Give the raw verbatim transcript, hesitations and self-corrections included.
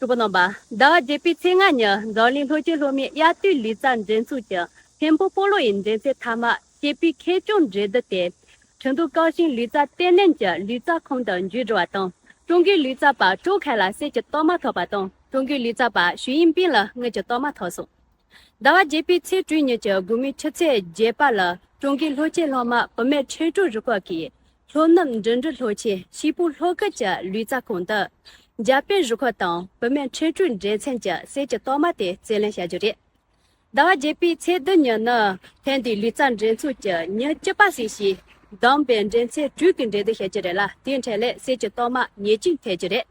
གྲོགས་པོ་རྣམ་པ། ཟླ་བ་བརྒྱད་པའི་ཚེས་ལྔ་ཉིན་འཛམ་གླིང་ལྷོ་སྤྱོད་སློབ་མའི་དབྱར་དུས་ལུས་རྩལ་འགྲན་ཚོགས་ཀྱི་ཐེམ་ཕུག་སྤོ་ལོ་ཡི་འགྲན་ཚན་མཐའ་མ་སྐྱེས་པའི་ཁེ་གྱོང་འགྲན་བསྡུར་ཏེ། ཁྲིན་ཏུའུ་ཀའོ་ཤིན་ལུས་རྩལ་ལྟེ་གནས་ཀྱི་ལུས་རྩལ་ཁང་དུ་མཇུག་བསྒྲིལ་བ་དང་། ཀྲུང་གོའི་ལུས་རྩལ་པ་ཀྲོའུ་ཁའེ་ལགས་གསེར་གྱི་རྟགས་མ་ཐོབ་པ་དང་། ཀྲུང་གོའི་ལུས་རྩལ་པ་ཞུས་ཡིན་པིན་ལགས་དངུལ་གྱི་རྟགས་མ་ཐོབ་སོང་། ཟླ་བ་བརྒྱད་པའི་ཚེས་དྲུག་ཉིན་གྱི་དགོང་མོའི་ཆུ་ཚོད་བརྒྱད་པ་ལ་ཀྲུང་གོའི་ལྷོ་སྤྱོད་སློབ་མ་བུད་མེད་ཁྲིན་ཏུའུ་རུ་ཁག་གིས། ལྷོ་ནུབ་འགྲིམ་འགྲུལ་སློབ་ཆེན་ཤིས་པུ་ལྷོ་ཁུལ་གྱི་ལུས་རྩལ་ཁང་དུ། འཇར་པན་རུ་ཁག་དང་བུད་མེད་ཁྲིན་ཏུའུ་འགྲན་ཚན་གྱི་གསེར་གྱི་རྟགས་མ་དེ་རྩིས་ལེན་བྱ་རྒྱུ་རེད། ཟླ་བ་བརྒྱད་པའི་ཚེས་བདུན་ཉིན་ནི་ཐེངས་འདིའི་ལུས་རྩལ་འགྲན་ཚོགས་ཀྱི་ཉིན་བཅུ་པ་ཟིན་ཞིང་། བདམས་པའི་འགྲན་ཚན་དྲུག་གི་འགྲན་བསྡུར་བྱ་རྒྱུ་རེད་ལ། དེའི་གྲས་ལས་གསེར་གྱི་རྟགས་མ་ཉེར་གཅིག་ཐོབ་རྒྱུ་རེད།